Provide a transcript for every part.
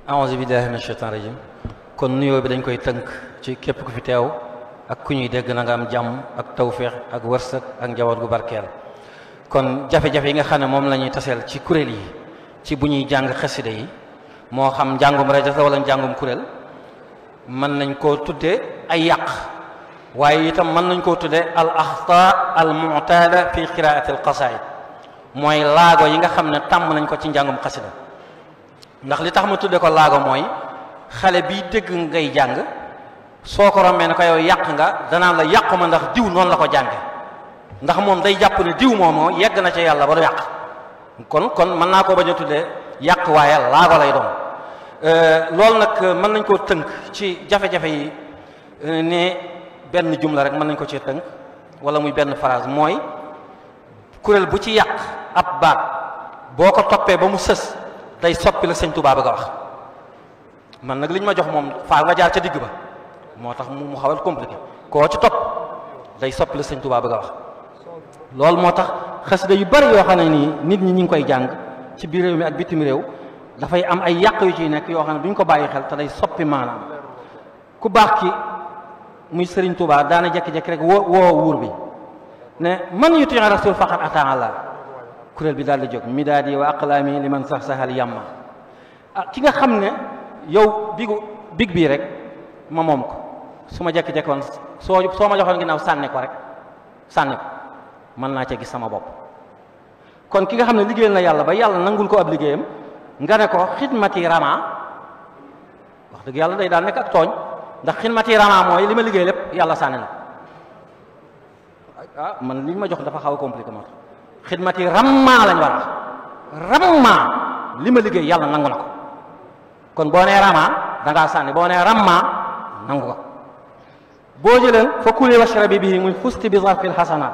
a'uuzu billahi mina shaytaani rajim. kon nuyoo bi dañ koy tënk ci képp ku fi teew ak ku ñuy dégg na nga am jàmm ak tawféex ak wërsëg ak njaboot gu barkeel. kon jafe-jafe yi nga xam ne moom la ñuy taseel ci kuréel yi ci bu ñuy jàng xasida yi moo xam njàngum rajo la wala njàngum kuréel mën nañ koo tuddee ay yàq waaye itam mën nañ koo tuddee al axtaa al mu'taada fi qiraati al qasaid mooy laago yi nga xam ne tàmm nañ ko ci njàngum xasida. ndax li tax ma tudde ko laago mooy xale bii dégg ngay jàng soo ko rombee ne ko yow yàq nga danaan la yàqu ma ndax diw noonu la ko jànge ndax moom day jàpp ne diw moomoo yegg na ci yàlla ba du yàq kon mën naa koo bañ a tuddee yàq waaye laago lay doon. loolu nag mën nañ koo tënk ci jafe-jafe yi ne benn jumla rek mën nañ ko ci tënk wala muy benn phrase mooy kuréel bu ci yàq ab baat boo ko toppee ba mu sës day soppi la sëñ Tuubaa bëgg a wax. man nag li ñu ma jox moom faa nga jaar ca digg ba moo tax mu xawal compliqué koo ci topp day soppi la sëñ Tuubaa bëgg a wax. loolu moo tax xasida yu bari yoo xam ne nii nit ñi ngi koy jàng ci biir réew mi ak bitim réew dafay am ay yàq yu ciy nekk yoo xam ne duñ ko bàyyi xel te day soppi maanaam. ku baax ki muy Sëriñ Tuubaa daana jekki-jekki rek woo wuur bi ne man yuti rasul faqat ata Allah kuréel bi daal di jóg midaadi wa aqlaami li man sax saxal yàmma ki nga xam ne yow big bii rek ma moom ko su ma jekki-jekki woon soo ma joxoon ginnaaw sànni ko mën naa ca gis sama bopp. kon ki nga xam ne liggéeyal na yàlla ba yàlla nangul ko ab liggéeyam nga ne ko xidmati rama wax dëgg yàlla day daal nekk ak tooñ ndax xidmati rama mooy li ma liggéey lépp yàlla sànni na man li ma jox dafa xaw a compliqué moo tax xidmati ramma lañ war a ramma li ma liggéey yàlla nangu na ko kon boo nee rama da ngaa sànni boo nee ramma nangu ko. boo jëleen fa kuli washrabi bihi muy fusti bi zarfil xasanaat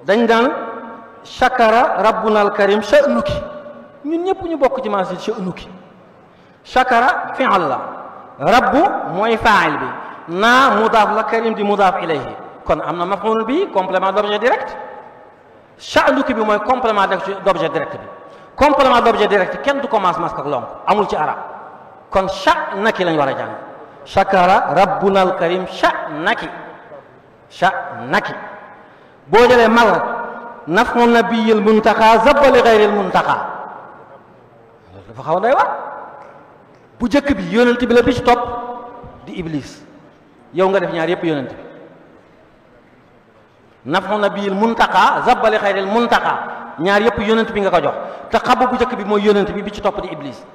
dañ daan shakara rabbuna al karim sha'nuki ñun ñëpp ñu bokk ci maanaam sha'nuki shakara fi'l la rabbu mooy faa'il bi naa mudaaf la karim di mudaaf ilayhi kon am na maf'ul bi complément d'objet direct. sha'nuki bi mooy complément d'objet direct bi complément d'objet direct kenn du commence masque ak lonk amul ci arab kon sha'naki lañ war a jàng shakara rabbuna al karim sha'naki boo jëlee mal naf'u nabiyil muntaqa zabba li ghayril muntaqa loolu dafa xaw a doy waar bu njëkk bi yonent bi la bi ci topp di iblis yow nga def ñaar yépp yonent bi naf'u nabiyil muntaqa zabba li ghayril muntaqa ñaar yépp yonent bi nga ko jox te xabu bu njëkk bi mooy yonent bi ci topp di iblis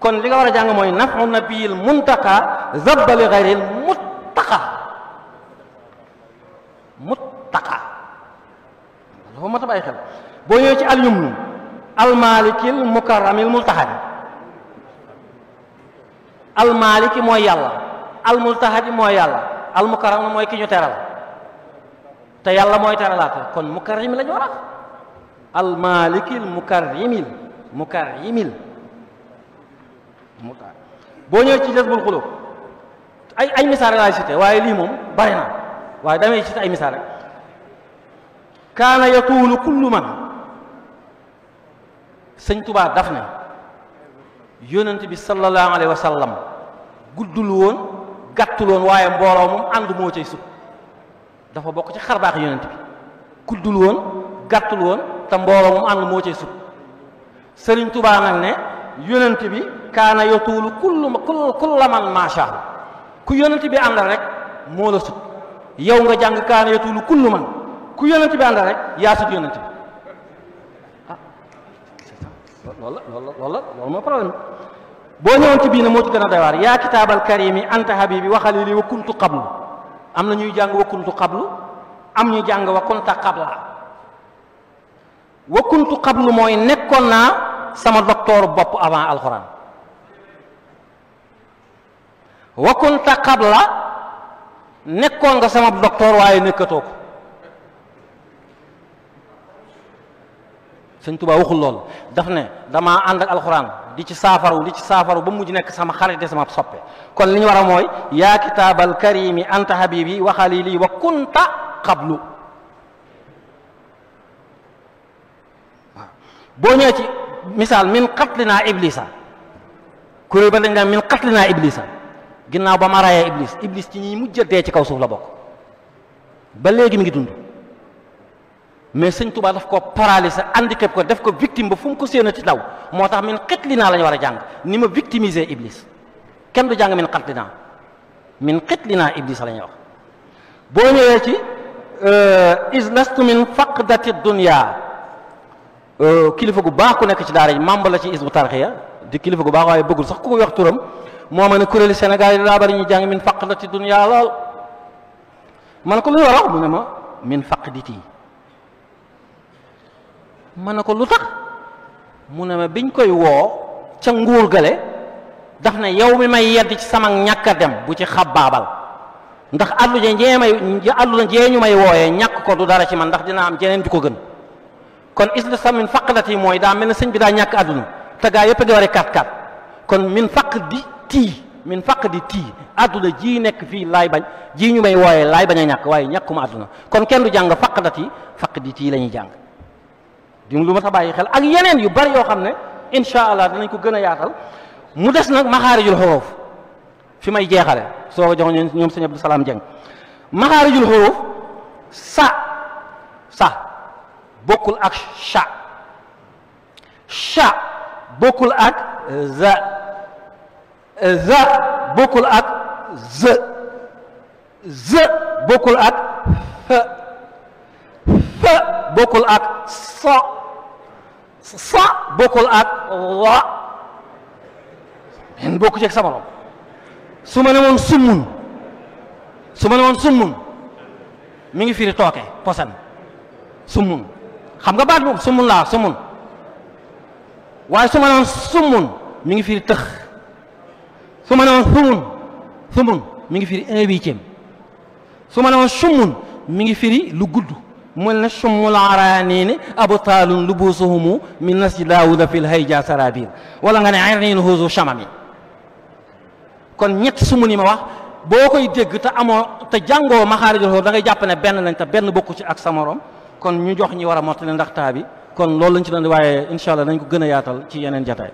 kon li nga war a jàng mooy naf'u nabiyil muntaqa zabba li ghayril muttaqa dafa mat a bàyyi xel. boo ñëwee ci al-yumnu al-maalikil mukarramil multahadi al-maaliki mooy yàlla al-multahadi mooy yàlla al-mukarram mooy ki ñu teral te yàlla mooy teralaate kon mukarrim la ñu war a al-maalikil mukarrimil boo ñëwee ci jazbul xulub ay misaal laay cité waaye lii moom bari na waaye damay cité ay misaal rek. kaana yatuulu kullu man sëñ Tubaa daf ne yonent bi sallallahu alayhi wa sallam guddul woon gàttul woon waaye mbooloo moom ànd moo cay sut dafa bokk ci xarbaax yonent bi guddul woon gàttul woon te mbooloo moom ànd moo cay sut sëriñ Tubaa nag ne yonent bi kaana yatuulu kullu man maasha ku yonent bi àndal rek moo la sut yow nga jàng kaana yatuulu kullu man ku yonent bi àndal rek yaa sut yonent bi loolu moo problème boo ñëwoon ci bii ne moo ci gën a doy waar yaa kitaabal karimi anta habibi wa xalili wa kuntu qablu am na ñuy jàng wa kuntu qablu am ñuy jàng wa kunta qabla wa kuntu qablu mooy nekkoon naa sama docteur bopp avant alxuraan wa kunta qabla nekkoon nga sama docteur waaye nekkatoo ko. sëñ Tuubaa waxul loolu daf ne damaa ànd ak alxuraan di ci saafaru ba mujj nekk sama xarit sama soppe kon li ñu war a mooy yaa kitaabal karimi anta habibi wa xalili wa kunta qablu waaw boo ñëwee ci misaal min qatlinaa iblisa kuréel ba dañ daan min qatlinaa iblisa ginnaaw ba ma rayee iblis iblis ci ñi mujj a dee ci kaw suuf la bokk ba léegi mi ngi dund mais sëñ Tuubaa daf ko paralysé handicap ko def ko victime ba fu mu ko séenati daw moo tax min qatlinaa la ñu war a jàng ni ma victimiser iblis kenn du jàng min qatlinaa iblis la ñuy wax. boo ñëwee ci is lastu min faqdati dunya kilifa gu baax ku nekk ci daara ji membre la ci Hizbut Tarqiyyah di kilifa gu baax waaye bëggul sax ku ko wax turam moo ma ne kuréeli Sénégal yi daa bari ñu jàng min faqdati dunya lool ma ne ko lu ñu war a wax mu ne ma min faqditi ma ne ko lu tax mu ne ma biñ koy woo ca nguur gale daf ne yow mi may yedd ci sama ñàkk a dem bu ci xabaabal ndax àdduna jee ñu may wooyee ñàkk ko du dara ci man ndax dina am jeneen ju ko gën kon islam min faqdati mooy daa mel ne sëñ bi daa ñàkk àdduna te gaa yëpp a ngi waree 4-4 kon min faq di tii àdduna ji nekk fii laay bañ ji ñu may wooyee laay bañ a ñàkk waaye ñàkkuma àdduna kon kenn du jàng faq di tii la ñuy jàng di lu ma ta bàyyi xel ak yeneen yu bari yoo xam ne insha allah danañ ko gën a yaatal mu des nag maxaarijul xuruuf fi may jeexale soo ko jox ñoom sëñ Abdou Salaam Dieng maxaarijul xuruuf sa bokkul ak sha bokkul ak za bokkul ak z bokkul ak fa bokkul ak sa bokkul ak wa en bokku ci ak sama morom su ma ne woon summun mi ngi firi tooke posan summun xam nga baat boobu summun laa summun waaye su ma ne woon summun mi ngi firi tëx su ma ne woon sumun mi ngi firi 1/8 su ma ne woon summun mi ngi firi lu gudd mel ne summul araaniini abtaalun lubusuhumu min nasji daawuda fil hayja sarabir wala nga ne irniin huuzu shamami kon ñett sumun yi ma wax boo koy dégg te amoo te jàngoo maxaarijul xuruuf da ngay jàpp ne benn lañ te benn bokku ci ak sa morom kon ñu jox ñi war a mottali ndax taa bi kon loolu lañ ci doon waaye incha allah dañ ko gën a yaatal ci yeneen jataay